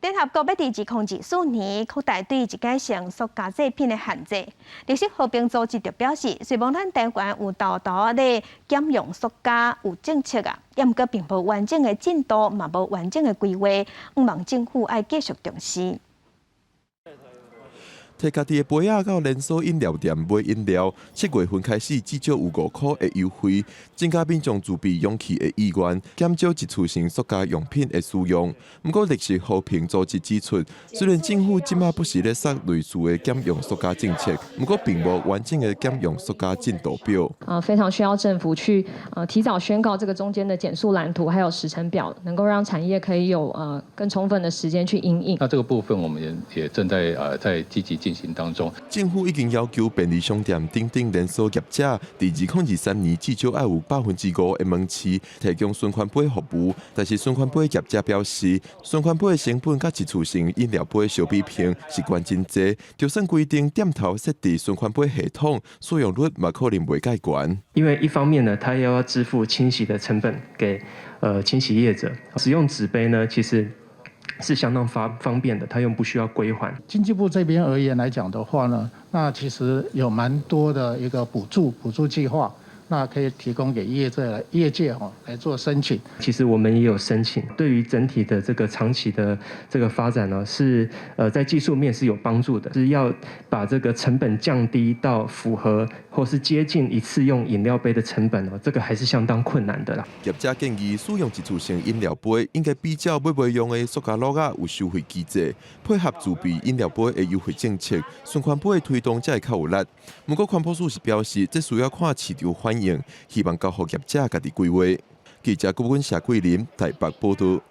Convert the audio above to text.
聯合國欲佇2024年擴大對一改性塑膠製品的限制。綠色和平組織就表示，雖罔咱台灣有沓沓咧減用塑膠有政策啊，毋過並無完整的進度，嘛無完整的規劃，向望政府愛繼續重視。提家己的杯仔到連鎖飲料店買飲料，7月份開始至少有5塊的優惠，增加民眾自備容器的意願，減少一次性塑膠用品的使用。毋過，綠色和平組織指出，雖然政府這馬不時咧撒類似的減用塑膠政策，毋過並無完整的減用塑膠進度表。啊，非常需要政府去提早宣告這個中間的減塑藍圖，還有時程表，能夠讓產業可以有更充分的時間去因應。那這個部分，我們也正在積極進行當中。政府已經要求便利商店等等連鎖業者，佇2023年至少愛有5%的門市提供循環杯服務。但是循環杯業者表示，循環杯的成本佮一次性飲料杯相比較是懸真濟。就算規定店頭設置循環杯系統，使用率嘛可能袂蓋懸。因為一方面呢，他又要支付清洗的成本給清洗業者，使用紙杯呢，其實是相當方便的，他又不需要歸還。經濟部這邊而言來講的話呢，那其實有蠻多的一個補助計劃，那可以提供給業界吼來做申請。其實我們也有申請，對於整體的這個長期的這個發展呢，是在技術面是有幫助的，是要把這個成本降低到符合或是接近一次用飲料杯的成本哦，這個還是相當困難的啦。業者建議使用一次性飲料杯應該比照欲袂用的塑膠罌仔有收費機制，配合自備飲料杯的優惠政策，循環杯的推動才會較有力。毋過環保署是表示，這需要看市場反應，希望交予業者家己規劃。記者郭文、謝桂林台北報道。